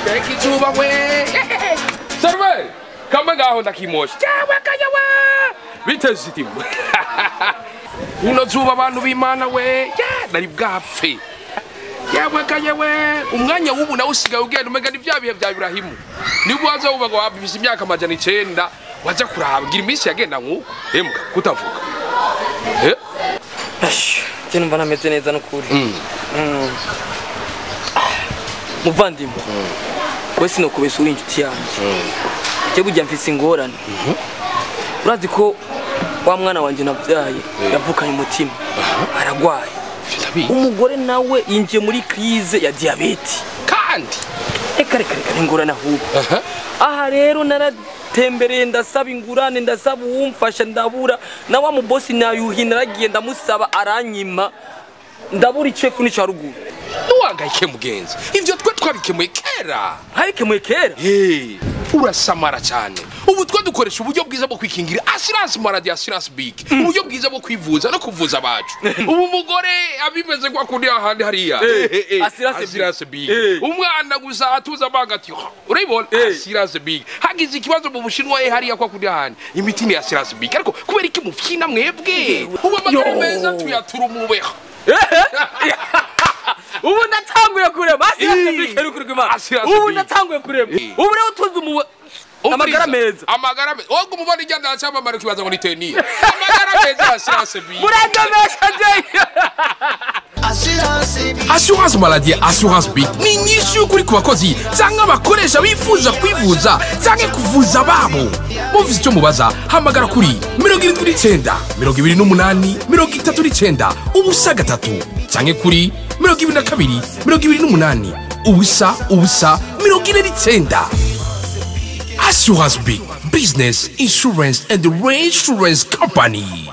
Mbega izuba we. Serve kama ngaho ndakimosha cyawe kayawe biteze itimu. Ino zuba abantu b'Imana we, nari bwapfe. Yawe kayawe umwanya w'ubu nawe usigaye ugenda umega ni bya bihe bya Ibrahimu. Nibwo waza uba ngo wabise imyaka 900 waza kuraba ngira iminsi yagenda nkuko emuka kutavuga. Je numva nameze neza n'ukuri. Muvandimwe. We sinokubesa uri inshuti yanjye. Je burya mfise ingorane. Urazi ko wa mwana wanje nabyaye yavukanye umutima. Aragwaye. Umugore nawe yinjiye muri crise ya diabete. Kandi reka reka reka ingorane ahubwo. Aha rero naratembereye ndasaba ingurane ndasaba uwumfasha ndabura na wa mubosi nayuhi naragiye ndamusaba aranyima ndabura icefu n'ica ruguru. Ntuhangayike mugenzi, ivyo twe twabikemuye kera. Habikemuye kera? Urasamara cyane. Ubu twe dukoresha uburyo bwiza bwo kwikingira assurance maladie, assurance big. Uburyo bwiza bwo kwivuza no kuvuza abacu. Ubu umugore abimeze kwa kundi ahandi hariya. Assurance big. Umwana gusa atuza banga ati urayibona assurance big. Hagize ikibazo mu Bushinwa hariya kwa kundi ahandi. Imiti ni assurance big. Ariko kubera iki mufyina mwebwe? Ubu amagara meza tuyaturumubeho. Ubu ndatanguye kurema assurance big eri kurima. Ubu ndatanguye kurema. Ubu rero tuzi mu amagara meza. Amagara meza. Wowe umubona ijya cyamamara kibaza ngo ni teniya. Amagara meza assurance big. Murandemesha je. Assurance maladie, assurance big ni nyinshi kuri ku bakozi cyangwa abakoresha bifuza kwivuza cyangwa kuvuza babo. Mufite icyo mubaza hamagara kuri 79 28 39 03 cyangwa kuri 22 28 0 0 49. Assurance Big Business Insurance and Reinsurance Company.